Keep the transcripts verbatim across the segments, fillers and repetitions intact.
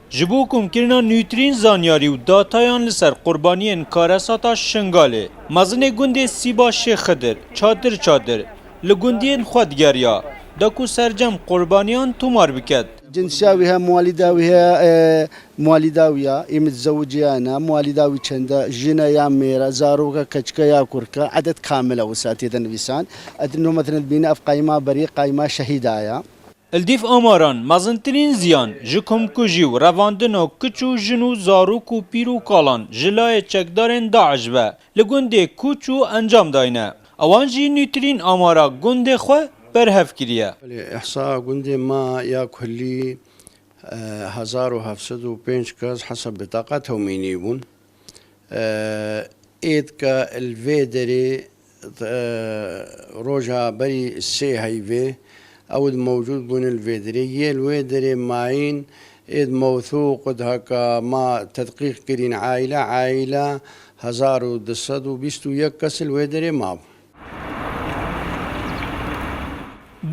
Ji bo komkirina nûtirîn zanyarî û datayan li ser qurbaniyên karesata Şingalê, mezinê gundê Sîba Şêx Xidir çadir çadir li gundiyên xwe digeriya, da ku sercem qurbaniyan tomar biket. Cinsiya wî heye, muwalîda wî heye, e, muwalîda wî ya, î mitzewijiyane, muwalîda wî çende, jin e ya mêr e, zarok e, keçik e ya kurk e, edet kamil e wisa tê de nivîsan. Ed no mezin dibîne ev qayma berî, qayma şehîda ya. Li dîv amaran mezintirîn ziyan ji komkujî û revandina kiç û jin û zarok û pîr û kalan ji layê çekdarên DAIŞ ve li gundê Kûç û encam dayne. Ewan jî nûtirîn amara gundê xwe berhev kiriye. Belê, îhsa gundê ma ya kullî, e, hezar û heft sed û pênc kes hesab bitaqa tewmînî bûn. E, êdka li vê derê, e, roja berî sê heyvê ew di mewcûd bûne li vê derê. Yê li wê derê mayîn êd mewthûq û diheka ma tedqîq kirîn aîle, aîle hezar û du sed û bîst û yek kes li wê derê mabû.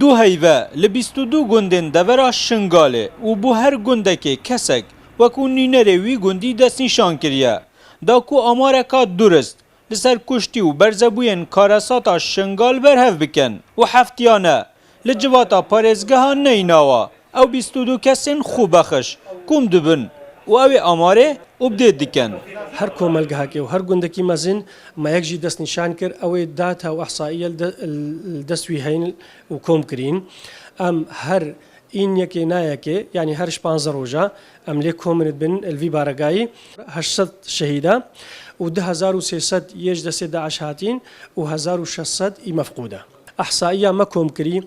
Du heyve li bîst û du gundên devera Şingalê û bo her gundekê kesek wekû nûnerê wî gundî destnîşan kiriye, da ku amareka durist li ser kuştî û berzebûyên karesata Şingal berhev bikin û heftiyane li civata parêzgeha Neynawa ew bîst û du kesên xwebexiş kom dibin û ew ê amarê update dikin. Her komelgehekê û her gundekî mezin me yek jî destnîşan kir, ew ê data û ihsaiye li de-, li dest wî heyn û kom kirîn. Em her în yekê nayekê, yanî her ji panzdeh roja em lê komin dibin li vî baregayî. Heşt sed şehîda û du hezar û sê sed yê ji destê DAIŞ hatîn û hezar û şeş sed î mefqûd e. Ihsaiya me kom kirî,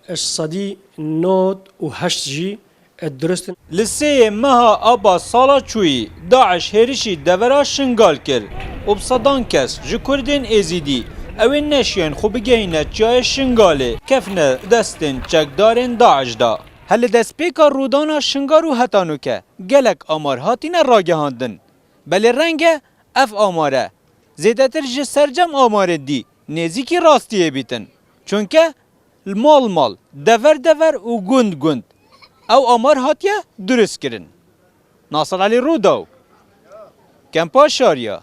ji sedî nod û heşt jî, e, durist in. Li sêyê meha aba sala çûyî, DAIŞ hêrişî devera Şingal kir û bi sedan kes ji Kurdên Êzîdî, ew ê neşiyên xwe bigehîne çiyayê Şingalê, kefne destên çekdarên DAIŞ de. Her li destpêka rûdana Şingal û heta nûke gelek amar hatine ragihandin. Belê reng e ev amare zêdetir ji sercem amarê dî nêzîkî rastiyê bîtin. Çunke li mal mal, dever dever û gund gund ew amar hatiye durist kirin. Nasir Elî Rûdaw, Kempa Şariya.